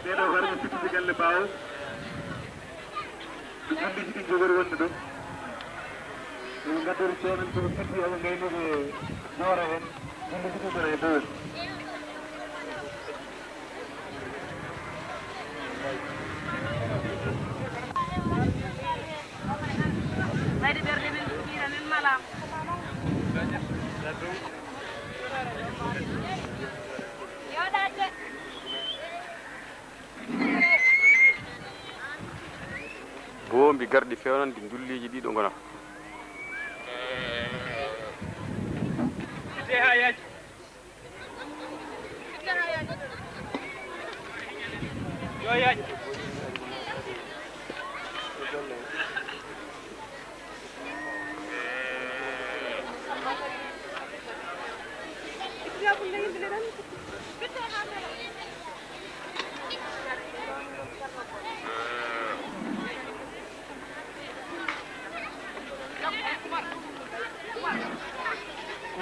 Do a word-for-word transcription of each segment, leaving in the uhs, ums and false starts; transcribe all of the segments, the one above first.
Ɓeeɗo ko ɓe fittude galle ɓaawo. Ko julliiji ɗi njogori wonde ɗo. Yo ngaddori ceemen ko ɓe feddi, omo ngaynude joora heen. Julliiji ɗi ngona e dow. Ɓayde ɓerɗe men ɗum ɓiira men malaama. Boombi garɗi feewnande njulliiji ɗiɗo ngona. Yo yaj.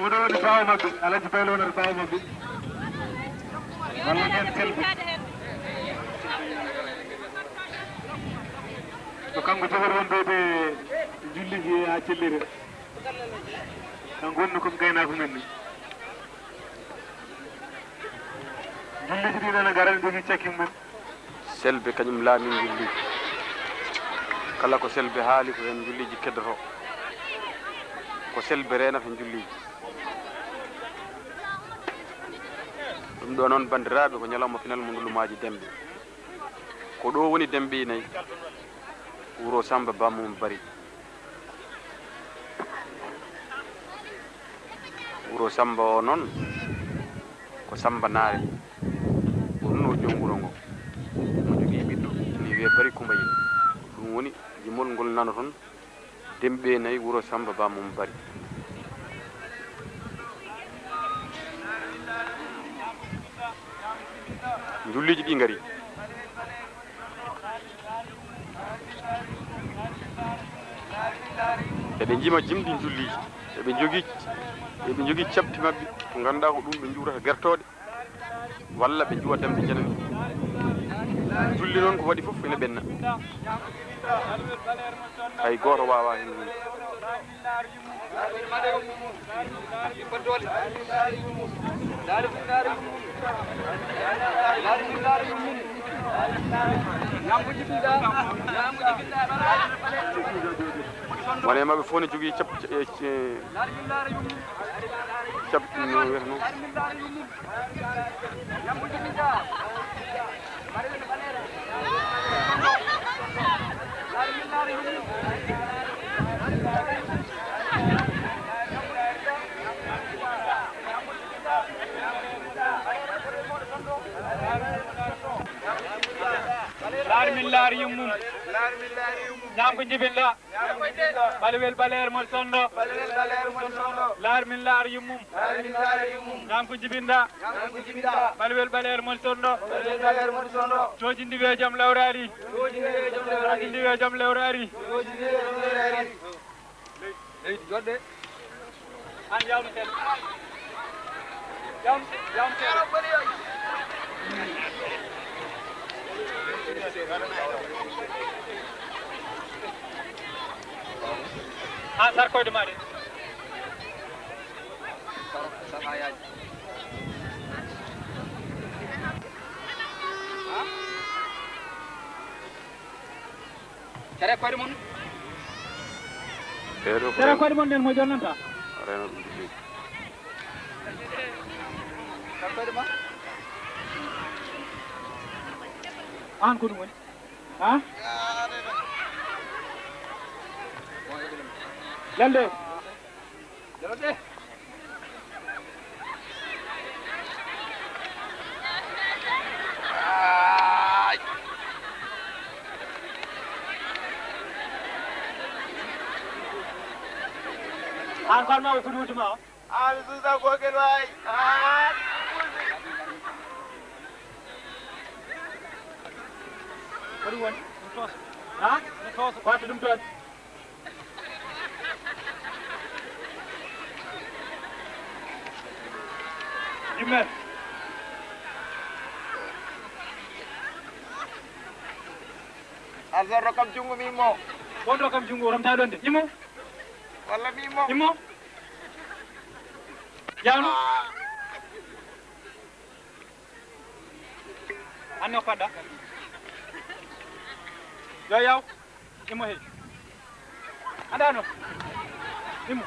Oɗo woni baawo maɓɓe, Alhaji Baylo wonata baawo maɓɓe. Walla ken selɓe. Ko kanko jogori wonde ɓe julliiji haa cellire. Kanko woni comme gaynako men ni. Julliiji ɗi nana ngara ne jogii cakki mum. Selbe kañum laami njulliiji. Kala ko selbe haali ko heen njulliiji keddotoo. Ko selbe reenata njulliiji. Ɗum ɗo noon, banndiraaɓe, ko ñalawma pinal mo ndulumaaji Demɓe. Ko ɗo woni Demɓe Inaye, wuro Samba Bamum Bari. Wuro Samba o noon ko Samba Naare. Ko ɗum o joom wuro ngo. Mo jogii ɓiɗɗo, ene wiyee Bari Kumba Yel. Ɗum woni jimol ngol nanoton, Demɓe Inaye, wuro Samba Bamum Bari. Njulliiji ɗi ngari. Eɓe njima jimɗi njulliiji. Eɓe njogii, eɓe njogii caɓti maɓɓe, ko ngannduɗaa ko ɗum ɓe njuwrata gertooɗe, walla ɓe njuwa damɓe janani. Julli noon ko waɗi fof ene ɓenna. Hay gooto waawaa heen huunde. Won e maɓɓe fof ne jogii cap-, e, e, cap-, no wiyata noon? Laar min laar yummum. Ñaam ko njibinɗa. Ɓalewel ɓaleer mon sonndo. Ɓalewel ɓaleer mon sonndo. Laar min laar yummum. Laar min laar yummum. Ñaam ko njibinɗa. Ñaam ko njibinɗa. Ɓalewel ɓaleer mon sonndo. Ɓalewel ɓaleer mon sonndo. Joojindi wee jom lawraari. Joojindi wee jom lawraari. Joojindi wee jom lawraari. Joojindi wee jom lawraari. Leydi joɗɗe. An yawnu seeɗa. Yawnu, yawnu seeɗa. An sar koyɗe ma de. Cere koyɗe mon. Ɓeeɗo ko Cere koyɗe mon nden mo jonnanta. Reena ɗum ɗum. Cere koyɗe mon. An ko ɗum woni? Ha? Lelde. Lelde. An kon ma o fuɗi wutuma o. An susa gokel way. An. Ko ɗum woni? Ɗum tooso. Ha? Ɗum tooso. Wattu ɗum toon. Yimɓe. Alsan rokkam junngo mi immo. Won rokkam junngo, romta ɗon de. Immo. Walla mi immo. Immo. Yawno. Anno paɗɗa. Yo yaw. Immo he. Aɗa no. Immo.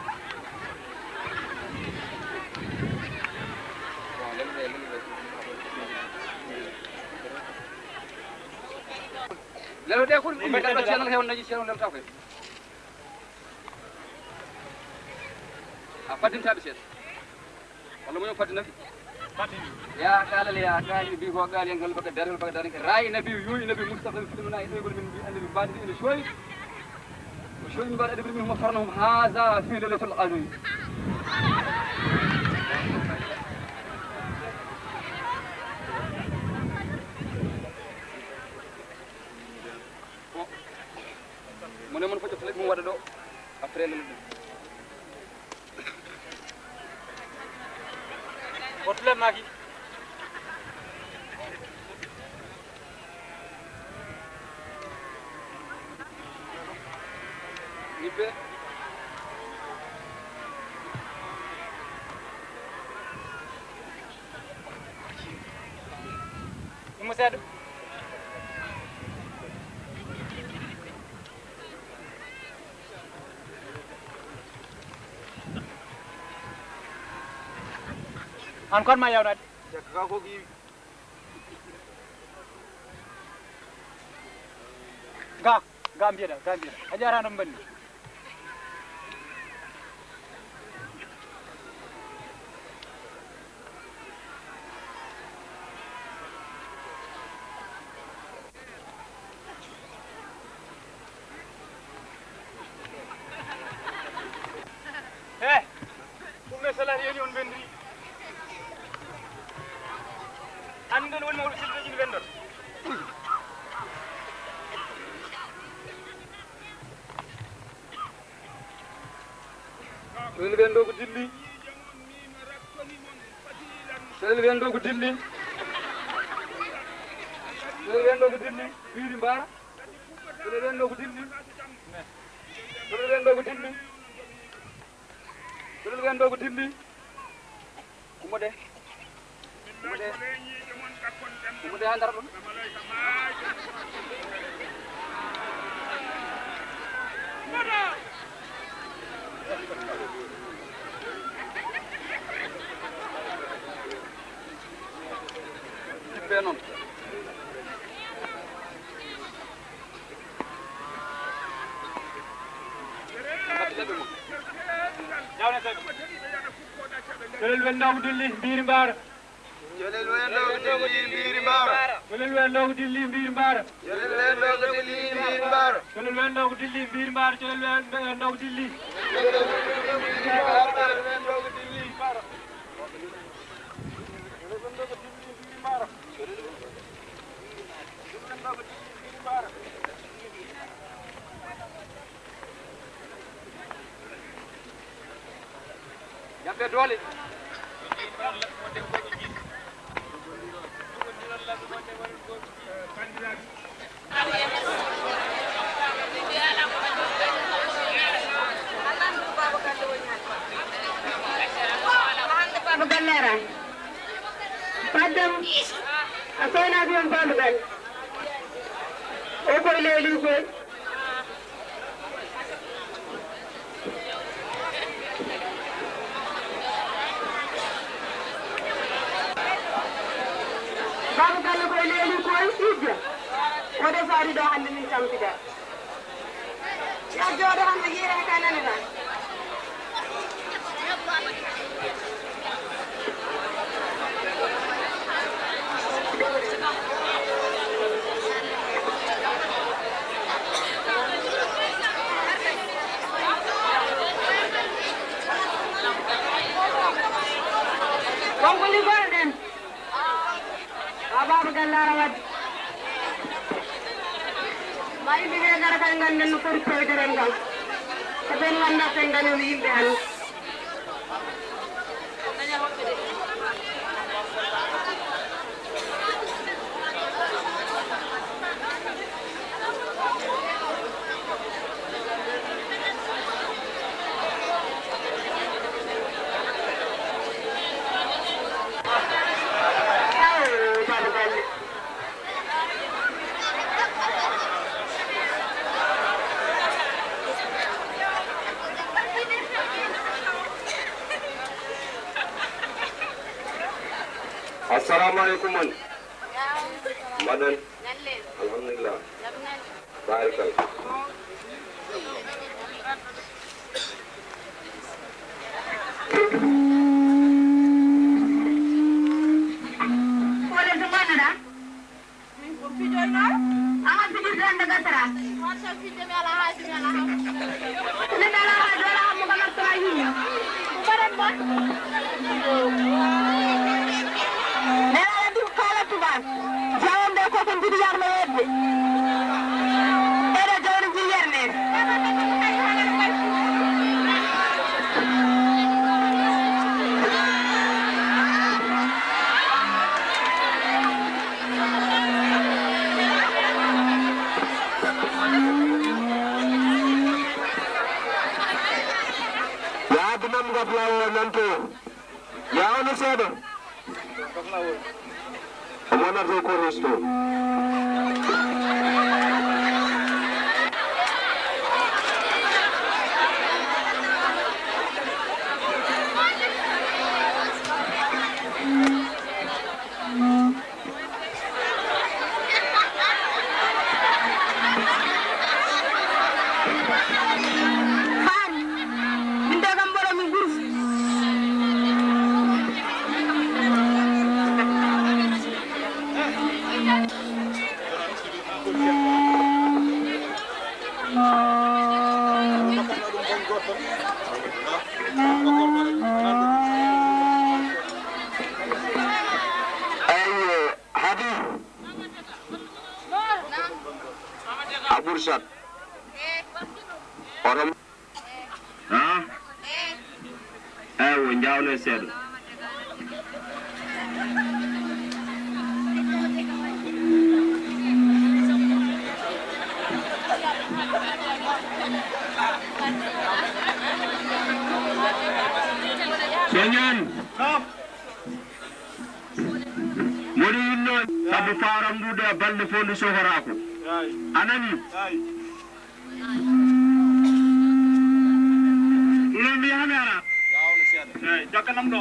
Lelo de ko ɗum ɗum ɗaɗo channel hew naji channel lelta koy. A faddintaɓe seeɗa. Walla mo yo faddi nafi. Faddi. Ya kala le ya kali bi ko gali en galba ka darel ba darel rai nabi yu nabi mustafa fi min ay nabi min bi annabi badi ina shoy. Shoy min badi min ma farnahum haza fi lailatul qadr. Mo ne mon fo jofle mo wada do. Après le. Hoto lemmaaki. Yimɓe. Ɗum seeɗa. An kon ma yawnade. Jakka ka ko giwi. Ga, ga mbiyeɗa, ga mbiyeɗa. A jarano mbanni. He, ɗum e salari yoni on ɓenndiri. Annden woni mawɗo silɓe jini ɓenndon. Woni ɓenndo ko dilli. Pelel ɓen ɗo ko dilli. Pelel ɓen ɗo ko dilli. Piiri mbaara. Pelel ɓen ɗo ko dilli. Pelel ɓen ɗo ko dilli. Pelel ɓen ɗo ko dilli. Ummo de. Ummo de. Ummo de haa ndara ɗum. Ɓe noon. Pelel ɓen ɗo ko dilli, mbiiri mbaara. Pelel ɓen ɗo ko dilli, mbiiri mbaara. Pelel ɓen ɗo ko dilli, mbiiri mbaara. Pelel ɓen ɗo ko dilli, mbiiri mbaara. Pelel ɓen ɗo ko dilli, mbiiri mbaara. Pelel ɓen ɗo ko dilli. Yamɓe doole. A soynaaɓe on Baaba Galle. O koye leeli koye. Baaba Galle koye leeli koye ijja. Oɗo faari ɗo hannde min tampita. Yo jooɗo hannde yiire ka nani tan. Wonko liggorɗen? A Baaba Galle ara wadde. Ma yimɓe ɓe ngara kay ngannden no foti koydoren kam. Ko ɓen nganndaa ɓe nganndumi yimɓe hannde. Assalamu aleykum, man. Mbaɗon? Alhamdulillah. Barikal. Wala to mbaɗɗa? Ko fijoyno? Ama fijirde hannde gasara. Wata fijde mi ala haaju mi ala haaju. Min ala haaju ala hammu ko naftora yimɓe. Ko mbaɗen ba? Nelaɗo ndi ko kala tuba. Jawam de ko ko mbiɗi yarno wedde. Ɓeɗo jawri mbi yerne. Yaadu nam gaflawo nanto. Ya ono seeɗa. Omo nata ko resto. Faari. Min de kam mboɗo min gurfi. Eyyo, Habi. A ɓursat. Oto. Ha? Eywa, njawle seeɗa. Soñan. Mboɗo yinno sabu faaram ndu de balɗe fof ndu sohoraako. A nani? Ɗum mi yaha mi ara. Eyi, jokkanam ɗo.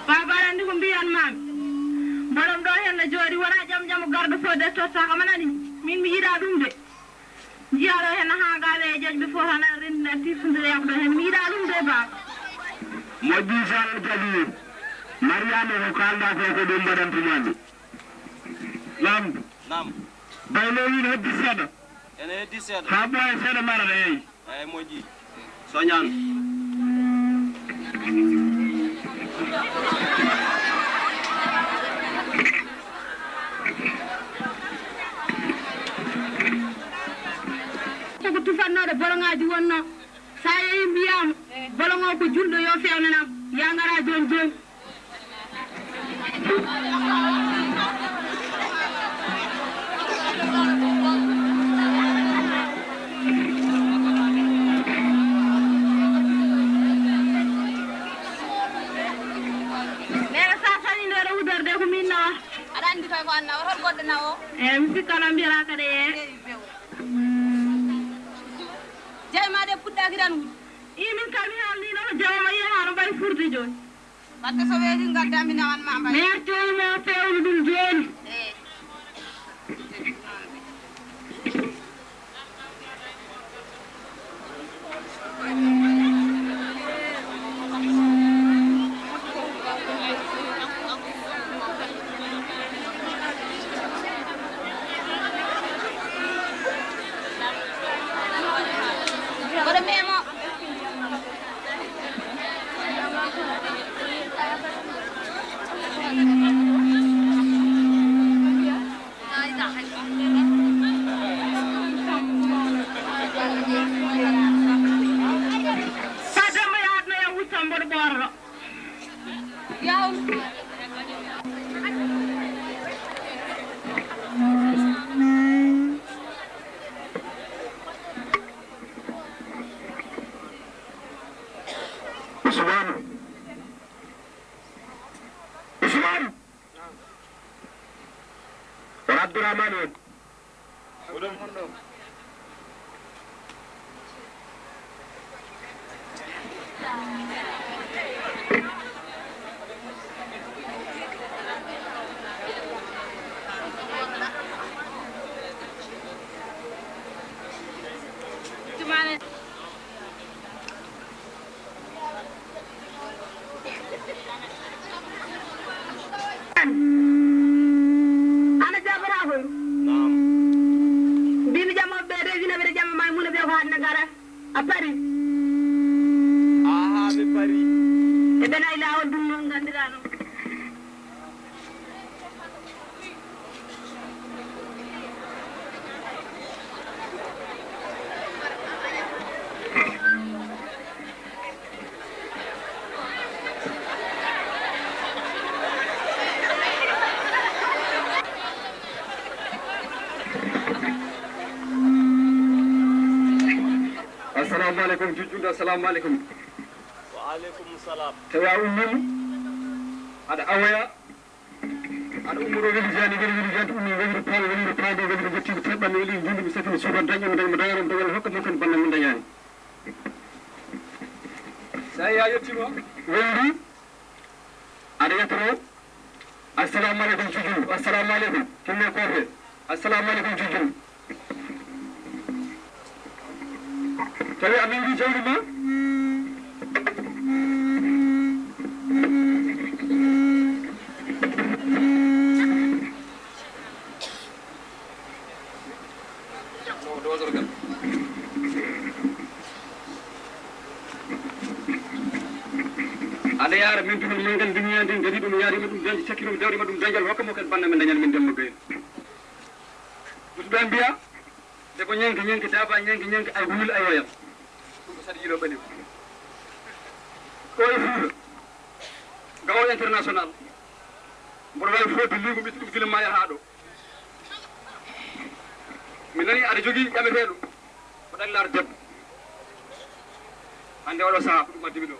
Baaba, aɗa anndi ko mbiyan maami. Mboɗon ɗo heen no jooɗi, wonaa jam jam garɗo fof de tottaaka, ma nani? Min mi yiɗaa ɗum de. Njiyaa ɗo heen haa ngaawee e jaƴɓe fof tan aɗa renndina tifondire yam ɗo heen. Mi yiɗaa ɗum de, baaba. Moƴƴi, Saalal Kabiir. Mariyaama, ko kaalɗaa ko, ko ɗum mbaɗantumaami. Naam. Naam. Baylo wiin heddi seeɗa. Ene heddi seeɗa. Haa ɓooya seeɗa mara yeey. Eey, moƴƴi. Soñaan. Ko julɗo yo fewnanam, ya ngara jooni jooni. Neɗɗo sa sani nde ɗo wudorde ko min nawa. Aɗa anndi kay ko an nawa, hol goɗɗo nawo? Eyi, mi sikka noon mbiyata kadi e. Eyi, few. Jeyi ma de puɗɗaki tan wudi. I min kam mi haalni ɗo ko jawma yi haano mbaɗi furde jooni. Batte so weeti ngadda mi nawan ma mbaɗi. Mi artoyi mo fewnu ɗum jooni. Eyi. Sa Demba yahatno yam wuttam mboɗo ɓoororo. Usmanu. Usmanu. Won Abdourahmane woni. Ana jabata ko? Naam. Mbimi jamma ɓe de wina ɓe de jamma Maymuna ɓe ko hannde ngara. A pari? Aha, mi pari. E ɓe nayi laawol ɗum noon nganndiraa noon. Assalamu aleykum, Jujjunde, assalamu aleykum. Wa aleykum salam. Tawi a ummiima, aɗa awoya, aɗa umma ɗo weli jani, weli, weli jani, ummi weli paalo, weli paalo, weli jetti ko teɓɓanno, weli jundi, mi safini suuka, daña mo, daña mo, daña mo, daña mo, hokka mo kan banna mo dañani. Sa yi a yettima, weli, aɗa yettoro, assalamu aleykum, Jujjunde, assalamu aleykum, tinne korte, assalamu aleykum, Jujjunde. Tawi a nangi jawdi ma? Aɗa yaara min tuma min ngal dunya ndin gadi ɗum yaarima ɗum dañi cakkiro dawrima ɗum dañal hokka mo kan banna min dañal min demmo gayno. Musidɓe mbiya Debbo ñanki ñanki, daaba ñanki ñanki, ay wuyl ay woyam. Ɗum ko sadi yilo ɓalim. Ɗo e Fuuta, Gawol International, mboɗo waawi fodde lingu mi itti ɗum gila ma yaha ɗo. Mi nani aɗa jogii ƴameteeɗo, ko ɗallaar debbo. Hannde oɗo sahaa ko ɗum addi mi ɗo.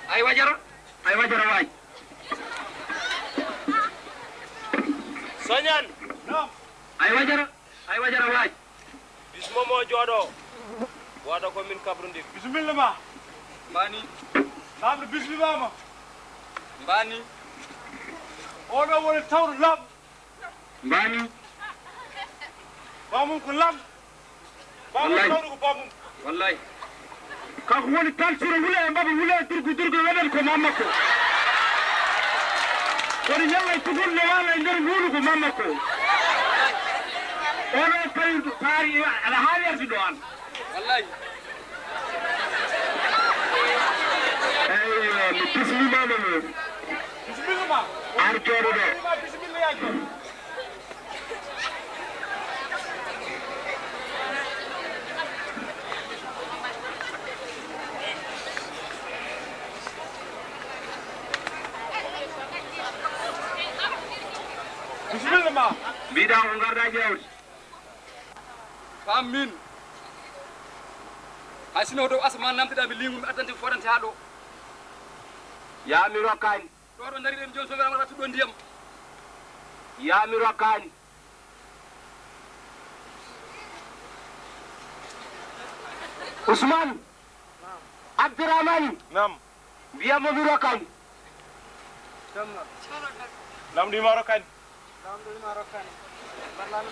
Ay wajara, ay wajara waaj. Soñan. Ay wajara, ay wajara waaj. Bismo mo jooɗo. Wada ko min kabrondir. Bisimilla ma. Mbani. Lamɗo bismimama. Mbani. Oɗo woni tawɗo lam. Mbani. Bamum ko lam. Bamum Wallahi. Tawɗo ko bamum. Wallahi. Kanko woni tan sura wula e mbaba wula e durgu durgu weɗen ko mammakko. Woni ñawa e tugol ne wala e nder nguunu ko mammakko. Oɗo tawi paari aɗa haawi arde ɗo an. Wallahi. Eyyo, mi bismimama mo. Bisimilla ma. Ar jooɗo ɗo. Bisimilla yaa jooɗo. Mbiɗa ko ngarɗa ƴeewde. Faam min. Hay sinno ko dow asamaan namdiɗaa mi, liingu mi addante fodante haa ɗo. Yaa mi rokkaani. Ɗo ɗo ndariɗen jooni so wiyama wattu ɗo ndiyam. Yaa mi rokkaani. Usmaan. Abdurahmaan. Naam. Mbiya mo mi rokkani. Lamɗo wima rokkani.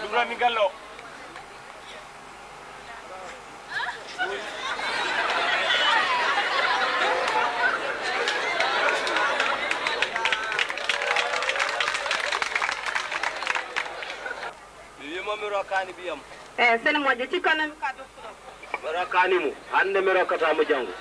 Ɗum ɗon ni galle o. Mi wimo mi rokkani ɓiyam. Eyi, sene moƴƴo, cikkanno mi ka doftuɗo. Mi rokkani mo, hannde mi rokkata mo janngo.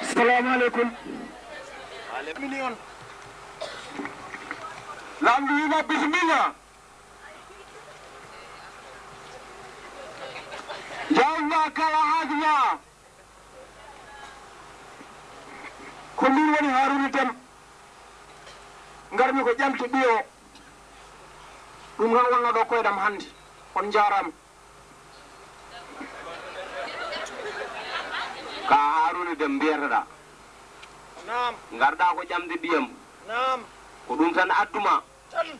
Assalamu aleykum. Mini on. Lamɗo wima bisimilla. Jawma kala haaju ma. Ko min woni Haruna Dem. Ngarmi ko ƴamde ɓiyo o. Ɗum noon wonno ɗo koyɗam hannde. On njaaraama. Ka Haruna Dem mbiyataɗa. Naam. Ngarɗa ko ƴamde ɓiyam. Naam. Ko ɗum tan adduma. Tan.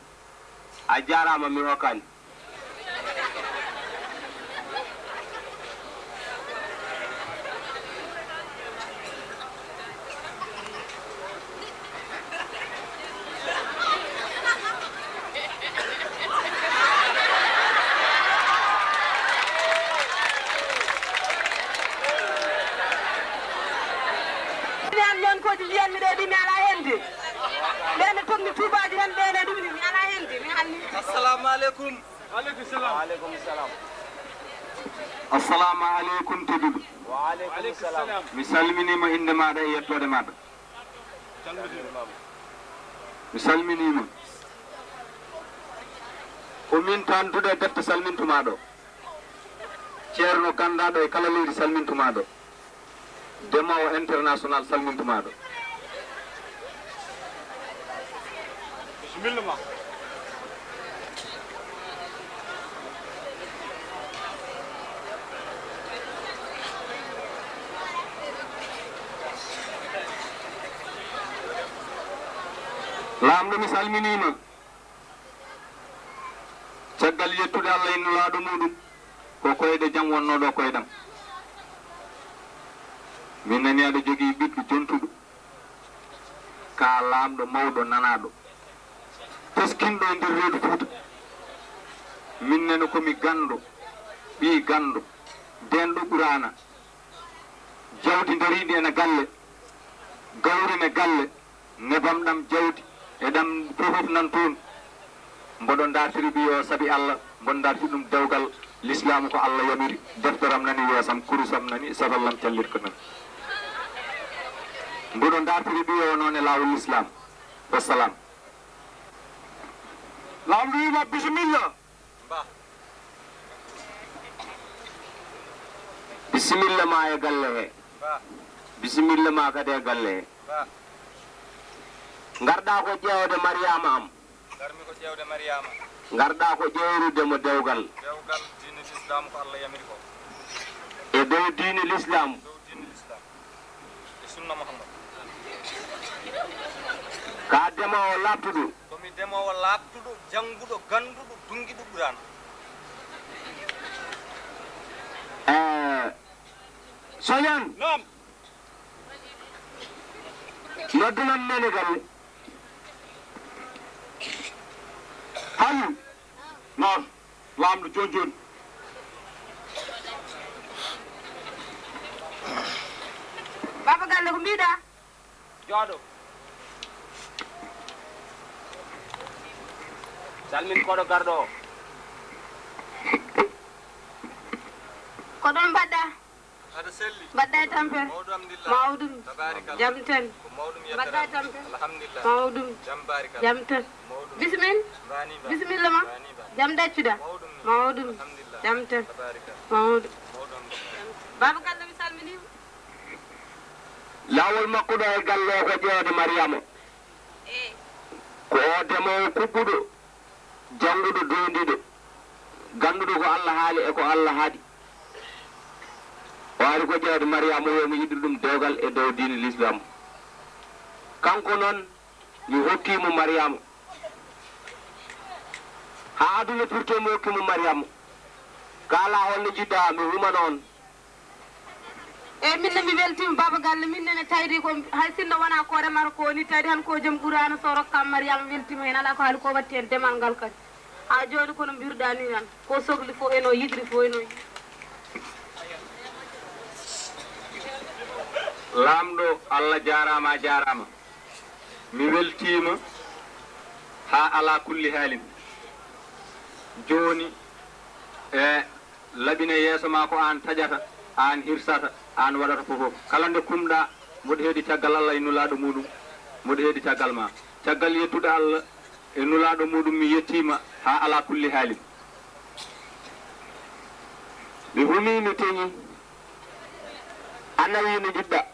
A jaaraama, mi hokkani. Ɓe an ñonkooji mbiyanmi ɗo ɗi mi alaa heen de. Ɓeene tokni tuubaaji tan ɓeene ɗum ni mi alaa heen de, mi anni. Assalamu aleykum. Wa aleykum salam. Wa aleykum salam. Assalamu aleykum, tedduɗo. Wa aleykum salam. Mi salminiima innde maaɗa e yettoode maaɗa. Mi salminiima. Ko min tantude e defte salmintumaa ɗo. Ceerno ganndaɗo e kala leydi salmintumaa ɗo. Demowo international salmintumaa ɗo. Bisimilla ma. Laamɗo, mi salminiima. Caggal yettude Allah e Nulaaɗo muuɗum, ko koyɗe jam wonnoo ɗo koyɗam. Min nani aɗa jogii ɓiɗɗo jontuɗo, ka laamɗo mawɗo nanaaɗo, teskinɗo e nder reedu Fuuta. Min nani ko mi ganndo, ɓii ganndo, deenɗo Ɓuraana. Jawdi ndariindi ene galle, gawri ne galle, nebam ɗam jawdi e ɗam fofof nan toon. Mboɗo dartiri ɓiyo o sabi Allah, mboɗo dartiri ɗum dewgal lislaamu ko Allah yamiri, defteram nani yeesam, kurusam nani, satallam callir ko nani. Mboɗo dartiri ɓiyo o noon e laawol lislaam. Wassalam. Laamɗo wiima bisimilla. Bisimilla ma e galle he. Bisimilla ma kadi e galle he. Ngarɗa ko ƴeewde Mariama am. Ngarmi ko ƴeewde Mariama. Ngarɗa ko ƴeewrude mo dewgal. Dewgal diine Lislaam ko Allah yamiri ko. E dow diine Lislaam. Dow diine Lislaam. E sunna Muhammad. Ka demoowo laaɓtuɗo. Ko mi demoowo laaɓtuɗo, jannguɗo, gannduɗo, dunngiɗo Quraan. Eh, Soñan. Naam. Noddunan men e galle. Aliou. Naam. Laamɗo jooni jooni. Baaba galle, ko mbiɗa? Jooɗo. Salmin koɗo garɗo o. Ko ɗon mbaɗɗa? Aɗa selli. Mbaɗɗa e tampere. Mawɗum, alhamdulillah. Mawɗum. Tabaarikalla. Jam tan. Ko mawɗum yettere. Mbaɗɗa e tampere. Alhamdulillah. Mawɗum. Jam barikalla. Jam tan. Mawɗum. Bisimilla. Mbani ba. Bisimilla ma. Mbani ba. Jam ɗaccuɗa. Mawɗum. Mawɗum. Alhamdulillah. Jam tan. Tabaarikalla. Mawɗum. Mawɗum. Jam tan. Baaba Galle, mi salminiima. Laawol makko ɗo e galle o ko ƴeewde Mariyaama. Ko o demoowo kuɓɓuɗo, jannguɗo, downdiiɗo, gannduɗo ko Alla haali e ko Alla haɗi. O ari ko ƴeewde Mariyaama, o wiya mo yiɗi ɗum dewgal e dow diine Lislaam. Kanko noon, mi hokkii mo Mariyaama. Haa aduna firtoo, mi hokkii mo Mariyaama. Kaalaa hol no njiɗɗaa, mi humana on. Eey, min ne mi weltiima, Baaba Galle, min nene tayri ko hay sinno wonaa ko remata ko woni tayri, han ko jom Quraana so rokkaama Mariyaama weltiima heen, alaa ko haali ko watti heen demal ngal kadi. Haa jooni kono mbiruɗaa ni tan, ko sokli fof eno yiɗri fof eno yiɗri. Laamɗo, Allah jaaraama, a jaaraama. Mi weltiima haa alaa kulli haalin. Jooni, e laɓine yeeso ma ko aan taƴata, aan hirsata, aan waɗata fof fof. Kala nde kumɗaa, mboɗo heedi caggal Allah e nulaaɗo muɗum, mboɗo heedi caggal ma. Caggal yettude Allah e nulaaɗo muɗum, mi yettiima haa alaa kulli haalin. Mi humii, mi teŋi, a nawii no njiɗɗaa.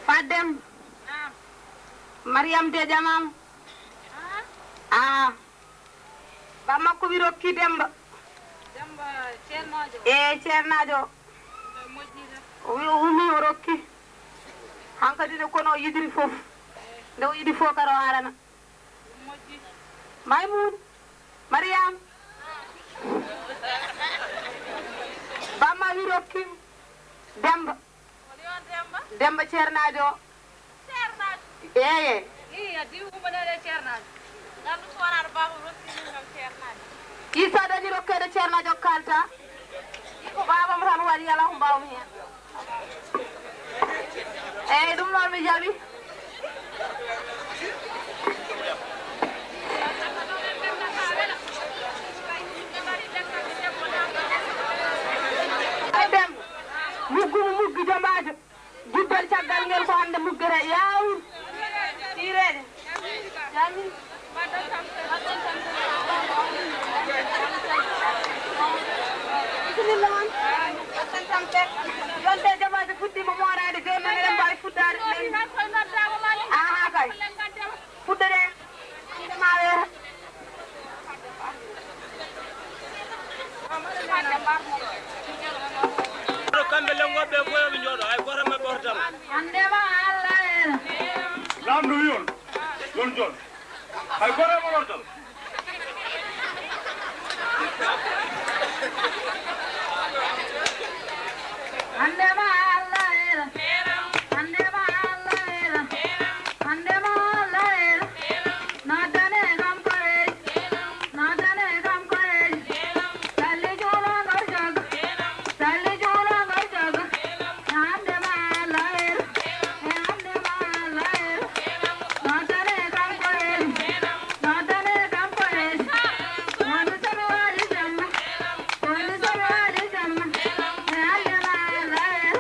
Fat Demba. Naam. Mariam de ƴamaama. Ah. Bammakko wi rokki Demba. Demba ceernaajo. E ceernaajo. Nde moƴƴi tan. O wi o humi o rokki. Hankadi ne kono o yidiri fof. Nde o yiɗi fof kadi o arana. Ɗum moƴƴi. Maymuun. Mariam. Bamma wi rokki Demba. Woni on Demba? Demba ceernaajo o. Ceernaajo? Eeye. Ii, a diwi ummanaade e ceernaajo. Nganndu so wonaa ɗo baaba rokki min kam ceernaajo. Ii, so a dañi rokkeede ceernaajo ko kaalta? Ii, ko baabam tan waɗi, alaa ko mbaawmi heen. Eey, ɗum noon mi jaɓi. Ay Demba, muggu mo muggi jomaajo. Jubbel caggal ngel ko hannde muggere yaawun. Siireeje. Jamin. Bisimilla on. Yonte jamaaji fuɗɗiima mooraade, jooni noon eɗen mbaawi fuɗɗaade. Aha kay. Fuɗɗoɗen. Hannde ma weeta. Kamɓe lengooɓe ɓe fof yo ɓe njooɗo, hay gooto maɓɓe hortama. Hannde ma Allah en. Laamɗo wi on, yo on njooɗo. Hay gooto maɓɓe hortama. Hannde ma Allah en. Hannde ma Allah en. Hannde ma Allah en. Noddane kam koyeeji, noddane kam koyeeji. Salli juuloo ngor jog, salli juuloo ngor jog. E hannde ma Allah er, e hannde ma Allah er. Noddane kam koyeeji, noddane kam koyeeji. Woni soɓe waɗi jamma, woni soɓe waɗi jamma. E hannde ma Allah er.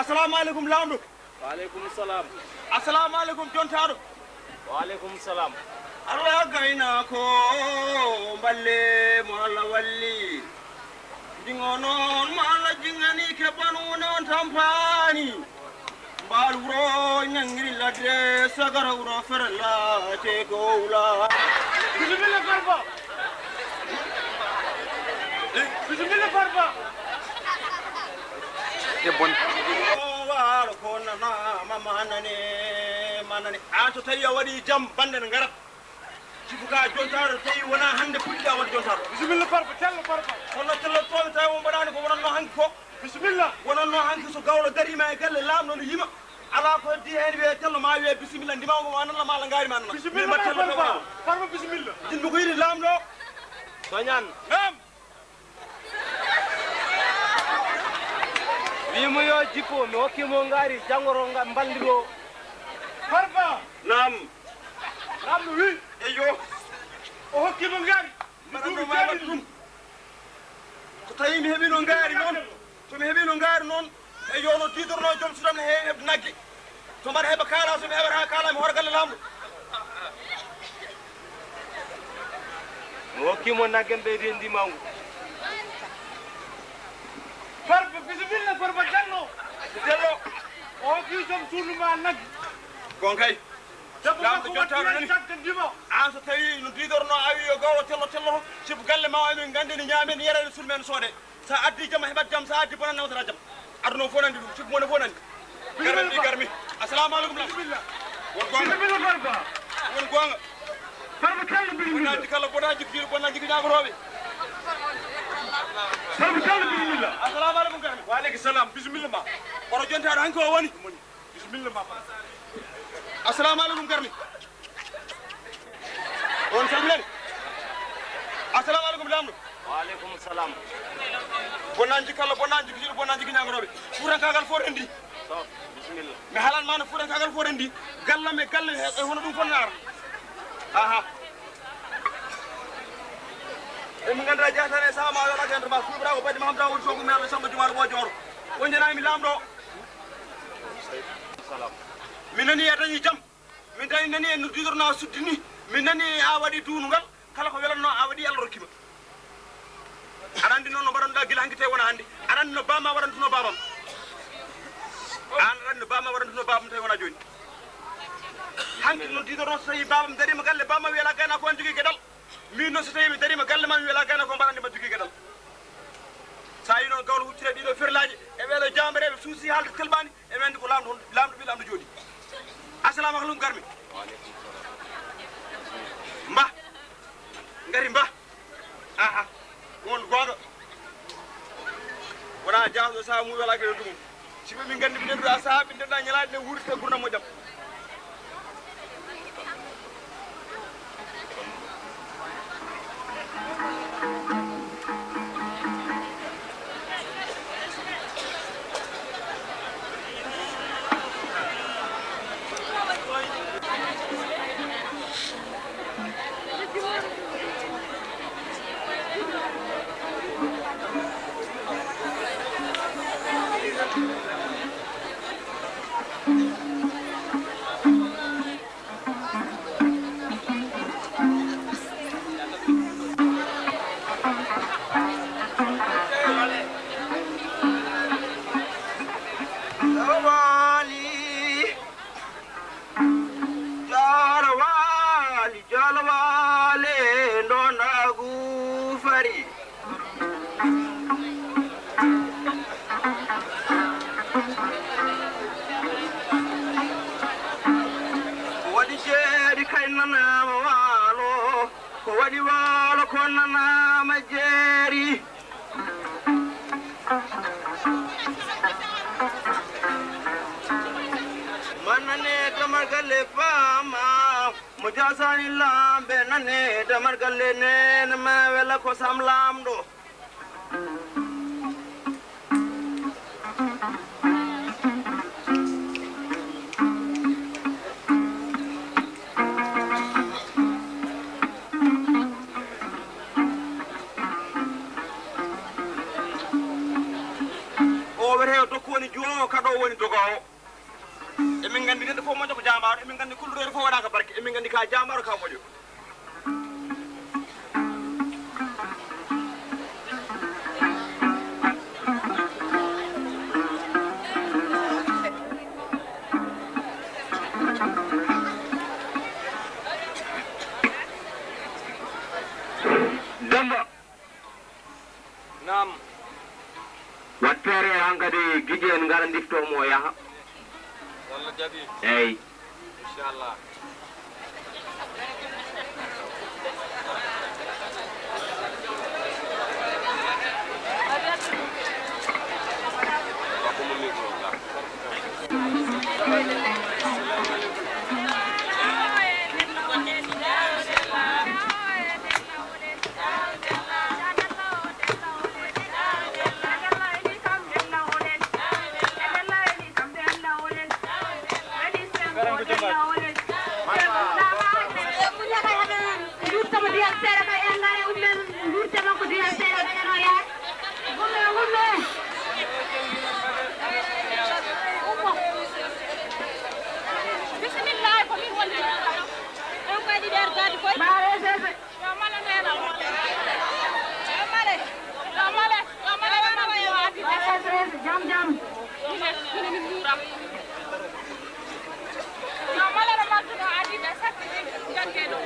Assalamu aleykum, laamɗo. Wa aleykum salam. Assalamu aleykum, jontaaɗo. Wa aleykum salam. Allah gaynaako, mballe mo Allah walli. Jingo noon mo Allah jingani, ke banu ne on tampaani. Mbaal wuro ñangiri ladde, sagara wuro ferla, te ko wula. Bisimilla, Farba. Bisimilla, Farba. Te bon. O waalo ko nana, ma manane, manane. An so tawi a waɗi jam, bande ne ngarat. Sibu ka jontaaɗo, tawi wona hannde puɗɗiɗa wonde jontaaɗo. Bisimilla, Farba, tello, Farba. Kono tellotooɓe tawi on mbaɗaani ko wonatno hanki ko. Bisimilla. Wonatno hanki so gawlo dariima e galle laamɗo no yima. Alaa ko heddi heen, wiyee tello ma wiyee bisimilla, ndima ko ma nana ma ala ngaari ma nana. Bisimilla, mi mbaɗ tello Farba. Farba, bisimilla. Jinmi ko yiɗi laamɗo. Soñan. Naam. Wiimo yo jippo, mi hokki mo ngaari, janngo to nga-, mballiro. Farba. Naam. Laamɗo wi. Eyyo. O hokki mo ngaari. Mbaɗa no ma waɗ ɗum. So tawi mi heɓino ngaari noon, so mi heɓino ngaari noon, e yo no diidorno joom sudam ne heewi heɓde nagge. So mbaɗa heɓa kaala, so mi heɓata kaala, mi hoto galle laamɗo. Mi hokki mo nagge, ɓeydi e ndimaangu. Farba, bisimilla, Farba Jallo. Jallo. O hokki joom suudu ma nagge. Gon kay. Laamɗo jottaaɗo nani. An so tawi no diidorno a wi yo gawlo tello tello to, sibu galle ma o emin nganndi ne ñaamen, yeren, sulmen, soode. Sa addi jam a heɓat jam, sa addi bonan nawtata jam. Aduna o fof nandi ɗum, sibu mone fof nandi. Garmi, garmi. Assalamu aleykum, lam. Won gonga. Won gonga. Bonanji kala, bonanji kiiɗo, bonanji kiñagorooɓe. Assalamu aleykum, garmi. Wa aleykum salam, bisimilla ma. Kono jontaaɗo hanki o woni. Bisimilla ma. Assalamu aleykum, garmi. On salminani. Assalamu aleykum, laamɗo. Wa aleykum salam. Bonanji kala, bonanji kiiɗo, bonanji kiñagorooɓe. Fuutankaagal fof rendi. So, bisimilla. Mi haalan ma no fuutankaagal fof rendi. Gallam e galle e hono ɗum fof naara. Aha. Emin nganndi a jahatan e saha ma, a yoɗaaki heen to ma, fuuɓra ko baɗi ma, hamta woni soogu mi, Allah Samba Jumaalo Ɓoojooro. On njanaa mi laamɗo. Salam. Mi nani a dañi jam. Min tan nani en no diidorno a suddi ni. Min nani a waɗi duunungal. Kala ko welatno a waɗi, Allah rokki ma. Aɗa anndi noon no mbaɗanɗa gila hanki tawi wona hannde. Aɗa anndi no bamma waɗantuno babam. An aɗa anndi no bamma waɗantuno babam tawi wona jooni. Hanki no diidorno so tawi babam darima galle, bamma wiyala gayna ko an jogii geɗal. Min noon so tawi mi darima galle ma, mi wiyala gayna ko mbaɗanɗe ma jogii geɗal. Sa yi noon gawlo huccire ɗiɗo ferlaji e ɓeɗo jambareɓe suusi haalde telɓani. Emin anndi ko laamɗo, laamɗo ɓi laamɗo jooɗi. Assalamu aleykum, garmi. Mba. Ngari mba. Aha. Won goonga. Wona jahɗo saha mum wala kene ɗum. Si ɓe min nganndi ɓe ndenduɗa saha ɓe ndenduɗa ñalaade ne wuurita gurdam moƴƴam. Jaarawaali, jaarawaali, ndonaagu fari. Ko waɗi jeeri kay nanaama waalo, ko waɗi waalo ko nanaama jeeri. Ma nane damargal e faama, mo jaasaani laamɓe, nane damargal e neene ma wela ko Sam Laamɗo. O wiyetee o Dokku woni Ɗum o kaɗo woni dogoowo. Emin nganndi neɗɗo fof moƴƴo ko jaambaaro, emin nganndi kulɗo reedu fof waɗaaka barke, emin nganndi ka jaambaaro ka moƴƴo. Demba. Naam. Wat feere hankadi gije en ngara ndifto mo yaha. Walla jaɓi. Eyi. Inchallah. Bismillah, ko min woni. On ko Aji Nder Gadi koy. Yo male neena. Yo male. Yo male. Yo male wona ko yo adi. Jam, jam. Mine, mine min njuuram. Yo male no Maktuno adi ɓe satti jangge ɗo.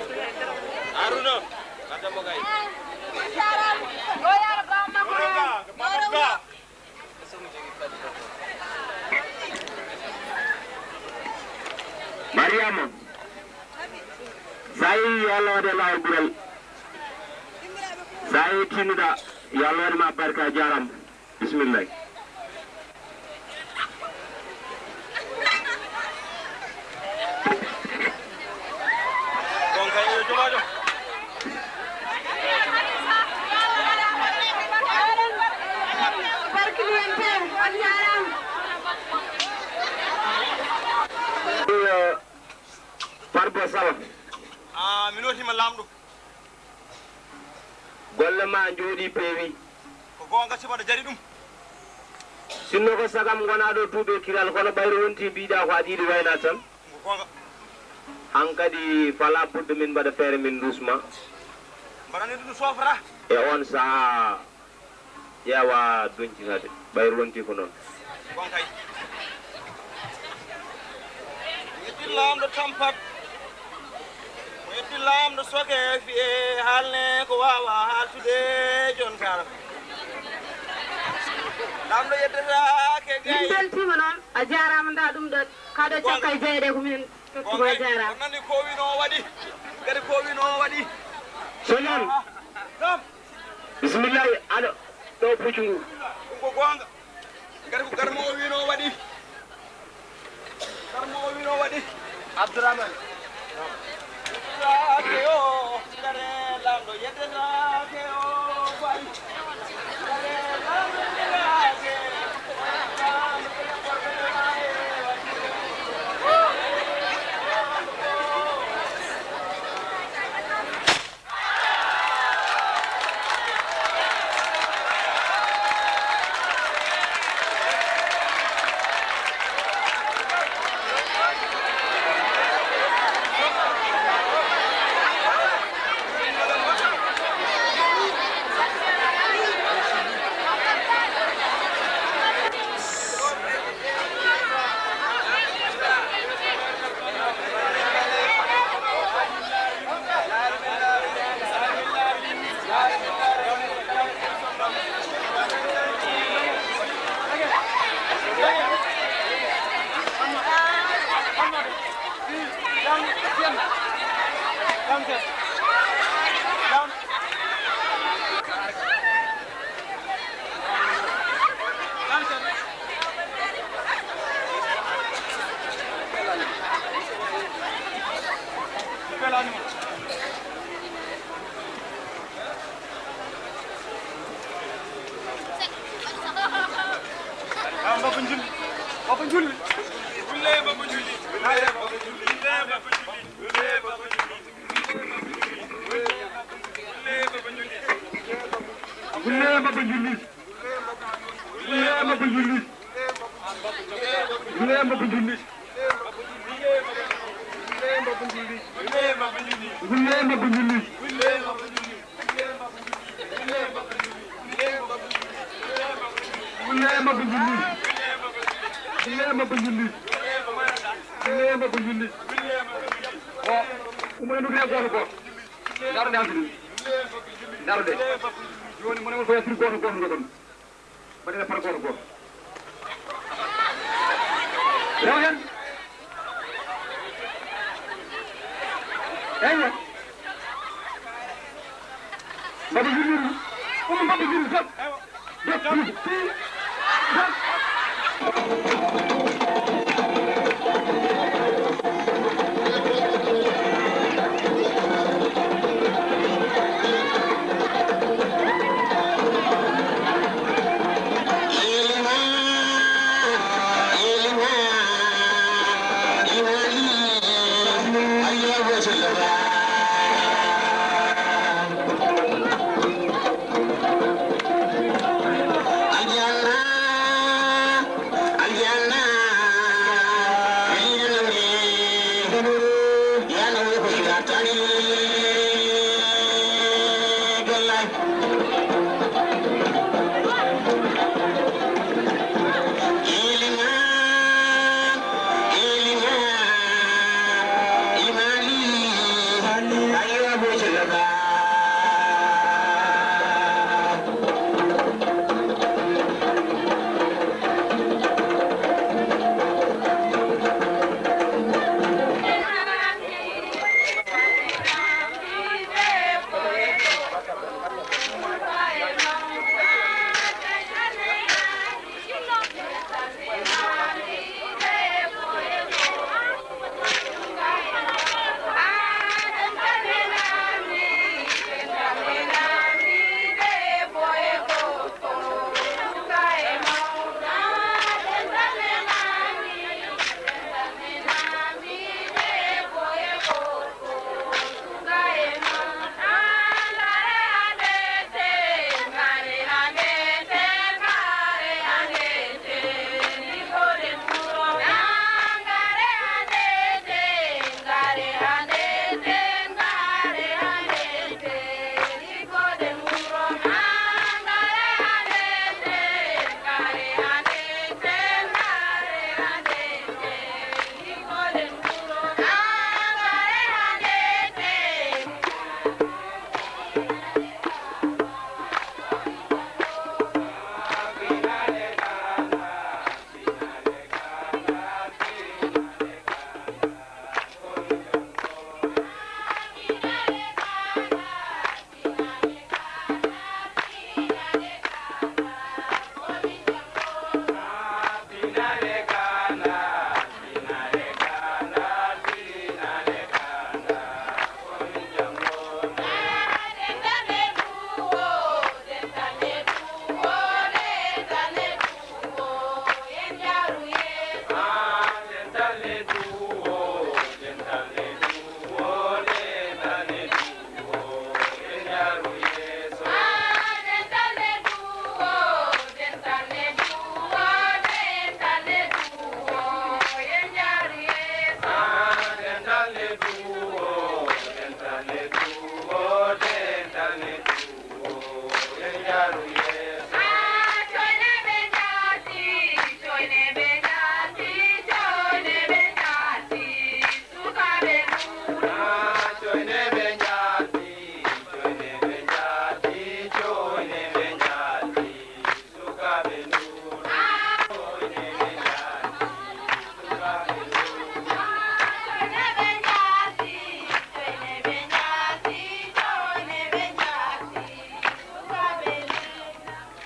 Haruna, adda mo kay. Jaaraama. O yaara baaba makko. Mamadou Ba. Mamadou Ba. Mariama, sa yehi yo Allah waɗe laawol ɓural. Sa yehi tinnuɗa yo Allah waɗe ma barka, jaaraama. Bismillah. Ɗon kay yo jomaajo. Barkilante, on jaaraama. Iyo, Farba Sala. Ah, mi nootiima laamɗo. Golle ma njooɗi peewi. Ko goonga, sibu aɗa jari ɗum. Sinno ko sagam ngonaa ɗo tuuɓe kiral, kono ɓayri wonti mbiɗa ko aɗa yiɗi wayna tan. Ko goonga. Hankadi fala budde min mbaɗa feere min ndusma. Mbaɗani ɗum sofra. E on sahaa ƴeewa doñcitade, ɓayri wonti ko noon. Gonkay. Yetti laamɗo tampat. Ko yetti laamɗo soke fiye haalne ko waawa haaltude jon kala. Laamɗo yeddetaake gay. Min beltiima noon, a jaaraama ndaa ɗum ɗo, kaa ɗo cakka e jeyɗe ko minen tottuma, a jaaraama. On nani ko wino waɗi, kadi ko wino waɗi. So noon. Ɗum. Bisimillahi, alo, ɗo puccu ngu. Ɗum ko goonga. Ngati ko garmo o wino waɗi. Garmo o wino waɗi. Abdourahmane. Yeddetaake o, ngare laamɗo, yeddetaake o, ko ari. Ngare laamɗo, yeddetaake. Baba Njulli. Baba Njulli. Wulle Baba Njulli. Wulle Baba Njulli. Wulle Baba Njulli. Wulle Baba Njulli. Gulle mabba njulli. Gulle mabba njulli. Gulle mabba njulli. Gulle mabba njulli. Gulle mabba njulli. O, umma en ndude gooto gooto. Ndaroɗe hannde ɗum. Ndaroɗe. Jooni mo ne won ko yaltiri gooto gooto ndogon. Mbaɗen par gooto gooto. Rew hen. Eywa. Mbaɗa yirmiri. Umma mbaɗa yirmiri tan. Dok, dok, dok.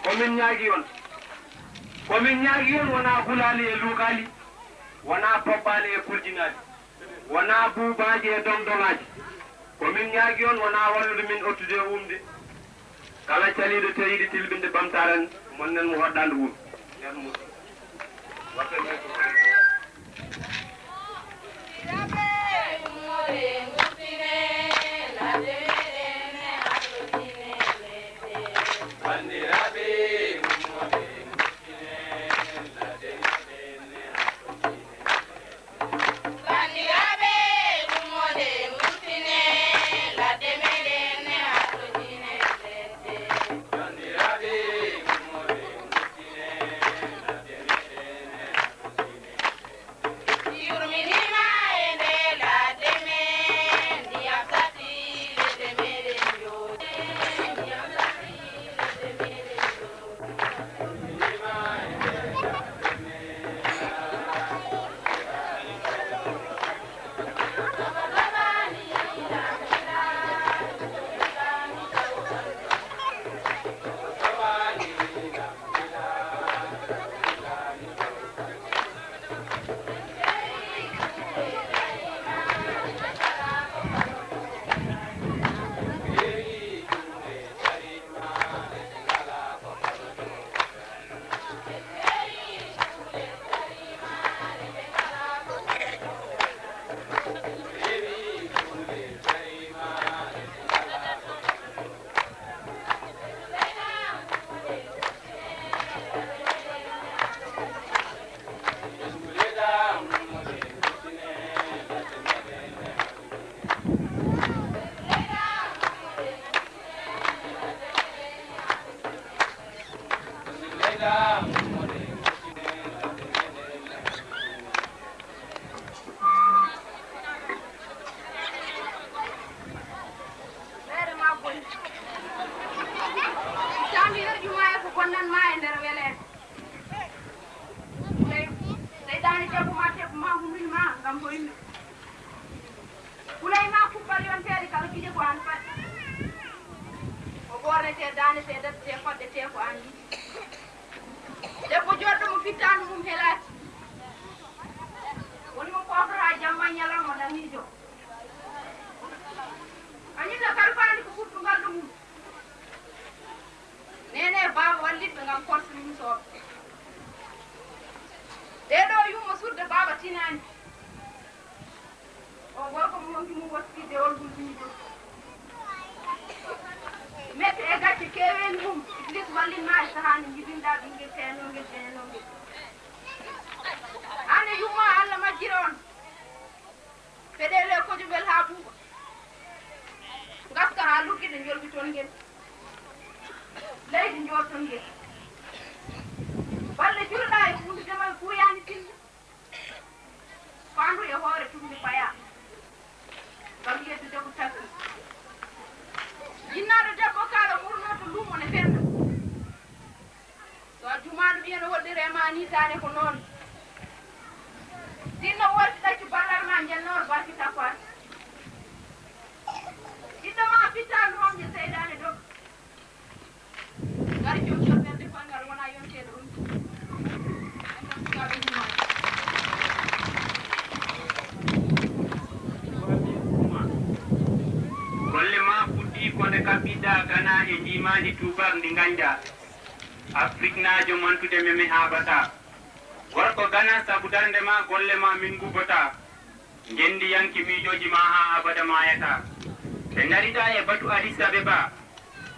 Ko min ñaagi on, ko min ñaagi on, wonaa hulaali e luukaali, wonaa pobbaali e kurjinaali, wonaa buubaaji e doŋ-doŋaaji. Ko min ñaagi on, wonaa wallude min ottude e wumde. Kala caliiɗo teyiiɗo tilɓinde ɓamtaare, monnen mo hoɗɗaande wuro. Ceerno Moussa. Waɗde men ko Banndiraaɓe, ummoɗen, ngoppinen ladde meɗen. Feere ma boni. Sami herƴu ma e ko bonnan ma e nder weleede. Sey-, seyɗaani jaɓu ma, teɓu ma, humil ma ngam ko yimɓe. Kulay ma kubbal yonteede kala gide ko aan faɗi. Ko ɓoornetee, daanetee, daɗetee, faɗɗetee ko aan yiɗi. Debbo jooɗɗo mo fittaandu mum helaaki. Woni mo pootoraa jamma ñalawma dañiijo. A ñiɗɗo kalfaani ko ɓurtungal ɗo mum. Neene baaba wallitɓe ngam korse mum sooɓe. Ɗee ɗoo yumma sudde baaba tinaani. O gorko mo wonki mum watti dewol gulɗini ɗum. Mette e gacce keeweeni mum, Iblis wallin ma e sahaa nde njibinɗaa ɓinngel teenongel, jeenongel. Aan e yumma Allah majjira on. Peɗeele e kojumel haa ɓuuɓa. Ngaska haa luggiɗe njolbiton ngel. Leydi njoolton ngel. Balɗe juloɗaa e huunde demal kuuyaani tinde. Faandu e hoore tuɓnde payaa. Ngam yeddude ko taggi. Jinnaaɗo debbo kaala murno to luumo ne fenna. So a jumaano ɓiye no woɗɗiri e ma ni taane ko noon. Sinno worti ɗaccu ballal ma njennoor barki tappaat. Ɓiɗɗo ma fittaan hoomje seydaane dog. Ngari jom jom ɓernde koyngal wona yonteede on. En kam sukaaɓe jumaano. Golle ma fuɗɗi ko nde kaɓɓiɗɗa Gana e njiimaandi tuubaak ndi ngañɗa. Afriknaajo mantude meme haaɓata. Gorko Gana sabu darnde ma golle ma min ngubbotaa. Ngenndi yanki miijooji ma haa abada maayataa. Ɓe ndariɗa e batu Addis Abeba.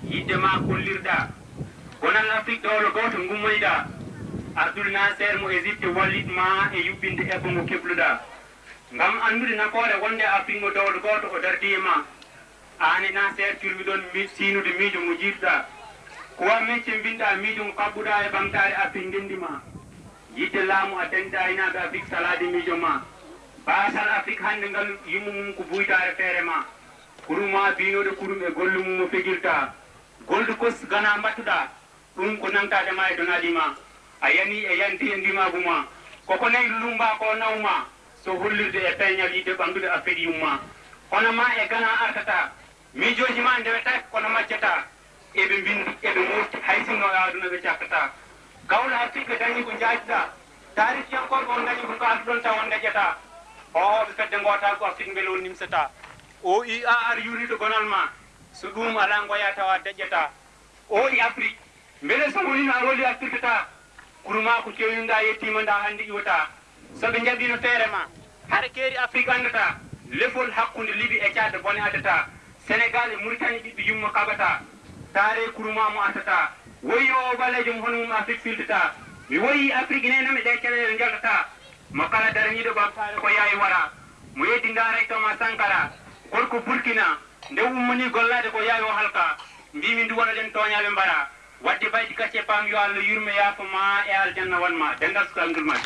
Yiɗde ma kollirɗa. Gonal Afrik dowlo gooto ngummoyɗa. Abdul Nasser mo Égypte wallit ma e yuɓɓinde eɓɓo ngo kebluɗa. Ngam anndude nafoore wonde Afrik mo dowlo gooto o dardi e ma. Aan e Nasser curwiɗon mi-, siinude miijo ngo jiiduɗa. Ko wa mecce mbinɗa miijo ngo kaɓɓuɗa e ɓamtaare Afrik ngenndi ma. Yiɗde laamu a dañɗa aynaaɓe Afrik salaade miijo ma. Baasal Afrik hannde ngal yumma mum ko buytaare feere ma. Kuru ma biinooɗo kurum e gollu mum mo fegirta. Goldu kos Gana mbattuɗa. Ɗum ko nangtaade ma e donaaɗi ma. A yani e yanti e ndimaagu ma. Koko nayi lummba ko naw ma. So hollirde e peeñal yiɗde ɓamɗude Afrik yumma. Hono ma e Gana artata. Miijooji ma ndewetaake kono majjata. Eɓe mbindi, eɓe mofti, hay sinno e aduna ɓe cakkata. Gawlo Afrik ɓe dañi ko njaajɗa. Taarikiyankooɓe on dañi ko artuɗon taw on daƴƴata. Hoohooɓe fedde ngoota ko Afrik mbele on nimsata. O I A ar yurniɗo gonal ma. So ɗum alaa ngoya tawa daƴƴata. O I Afrik. Mbele so wonino a roli a firtata, kuru ma ko ceynuɗa yettima nda hannde iwata. So ɓe njaɓino feere ma, hare keeri Afrik anndata, lefol hakkunde Libi e Caad bone addata, Senegal e Muritani ɓiɓɓe yumma kaɓata, taare kuru ma mo artata, woyi o ɓaleejo mo hono mum Afrik filtata, mi woyi Afrik nene mi ɗe caɗeele njaltata, mo kala daraniiɗo ɓamtaare ko yaawi wara, mo yeddi ndaarayto ma Sankara, gorko Burkina, nde ummanii gollaade ko yaawi o halka, mbimi ndu waɗa ɗen tooñaaɓe mbara, wadde bayti gacce paam yo Allah yurme yaafo ma e aljanna wan ma, denndal sukaaɓe ndulmaaji.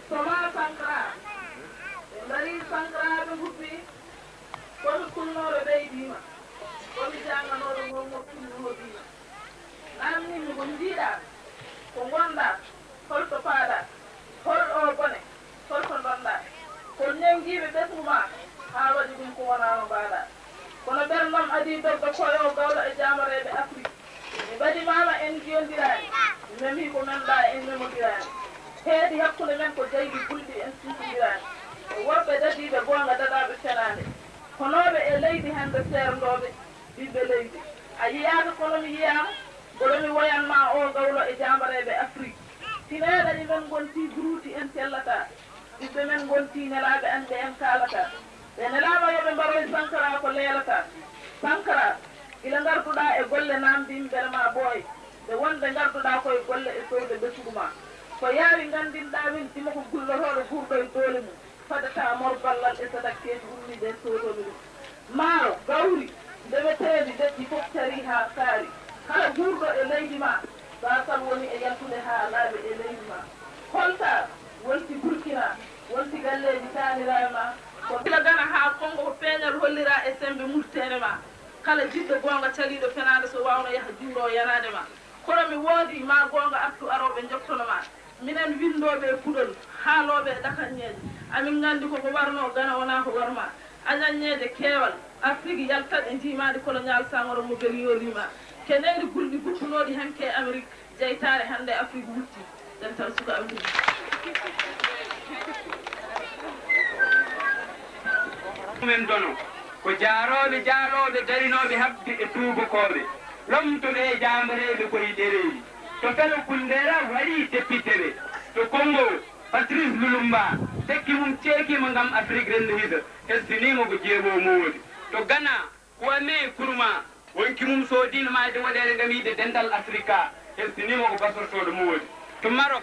Thomas Sankara. Ɓe mbarii Sankara, ɓe nguppi. Kono kulnooɗo ɓeydiima. Kono jannganooɗo ngol ngol kulnooɗiima. Naamnii mi ko njiiɗaa, ko ngonɗaa, hol to paaɗaa, hol oo bone, hol to ndonɗaa. Ko nenngiiɓe ɓesngu maa, haa waɗi ɗum ko wonaa no mbaaɗaa. Kono ɓerndam adii dogga koyoo gawlo e jaamareeɓe Afrik. Mi ɓadimaama en njiyondiraani, mi memii ko memɗaa en memondiraani. Heedi hakkunde men ko jaydi bulɗi en suusondiraani. E worɓe dadiiɓe goonga daɗaaɓe fenaande. Honooɓe e leydi hannde seerndooɓe, ɓiɓɓe leydi. A yiyaaka kono mi yiyaama, mboɗo mi woyan maa oo gawlo e jaambareeɓe Afrik. Tineeɗa e men ngontii buruuti en tellataa. Ɓiɓɓe men ngontii nelaaɓe an ɓe en kaalataa. Ɓe nelaama yo ɓe mbaroy Sankara ko leelataa. Sankara, gila ngarduɗaa e golle naamndiimi mbele maa ɓooy. Nde wonde ngarduɗaa koye golle e sowde ɓesngu maa. Ko yaawi nganndinɗaa min dima ko gullotooɗo guurɗo e doole mum. Fadataa mor ballal e sadakkeeji ummiiɗe e soodooɓe ɗum. Maaro, gawri, ndemeteendi, leƴƴi fof carii haa kaari. Kala guurɗo e leydi maa, baasal woni e yaltude haa laaɓi e leydi maa. Kolta, wonti Burkina, wonti galleeji taaniraaɓe maa. Ko gila Gana haa Konngo ko peeñal holliraa e semmbe murteende maa. Kala jiɗɗo goonga caliiɗo fenaande so waawno yaha juuroo yanaande maa. Kono mi woodii maa goonga artu arooɓe njottono maa. Minen winndooɓe e puɗol, haalooɓe e ɗakanñeeje, amin nganndi ko ko warnoo Gana wonaa ko war maa. Añanñeeje keewal, Afrik yaltat e njiimaandi koloniyaal Saŋoro mo Bellio limaa. Keneeli gulɗi guppunooɗi hanki e Amerik, jeytaare hannde Afrik wutti. Dental sukaaɓe ɗum. Ɗumen dono ko jaarooɓe, jaarooɓe darinooɓe haɓde e tuubakooɓe, lomtooɓe e jaambareeɓe koye ɗereeji. To Felo Kundera waɗi depiteɓe, to Kongo Patrice Lumumba tekki mum ceekiima ngam Afrik renndo hisa, hestinii mo ko jeeɓoowo mo woodi. To Gana Kwame Nkrumah wonki mum soodii no maayde woɗeere ngam yiɗde dental Afrika, hestinii mo ko basortooɗo mo woodi. To Marok,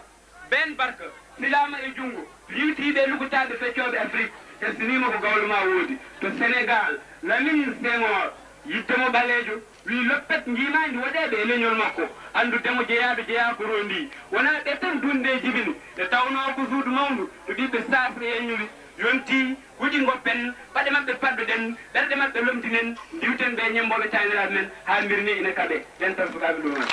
Ben Barka filaama e junngo riiwtiiɓe e lugotaaɓe feccooɓe Afrik, hestinii mo ko gawlo maa woodi. To Senegaal, Lamine Senghor, yiɗde mo ɓaleejo, wii loppet njiimaandi woɗeeɓe e leñol makko, anndu demo jeyaaɗo jeyaa ko roondii. Wonaa ɓe tan duunde e jibini, nde tawnoo ko suudu mawndu to ɓiɓɓe Saas e Eñuli yontii. Kuji ngoppen, paɗe maɓɓe paɗdoɗen, ɓerɗe maɓɓe lomtinen, ndiwten ɓe ñemmbooɓe taaniraaɓe men, haa mbirni ina kaɓe. Dental sukaaɓe ɗum noon.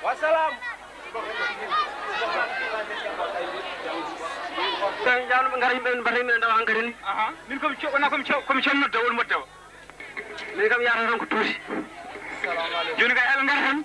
Wasalam. Kan jawno ɓe ngara yimɓe ɓe mbata yimɓe ɓe ndawa hankadi ni. Aha. Min komi co- wona komi co- komi comnodda won moddawa. Min kam yahata tan ko tuuti. Joni kay aɓe ngara tan.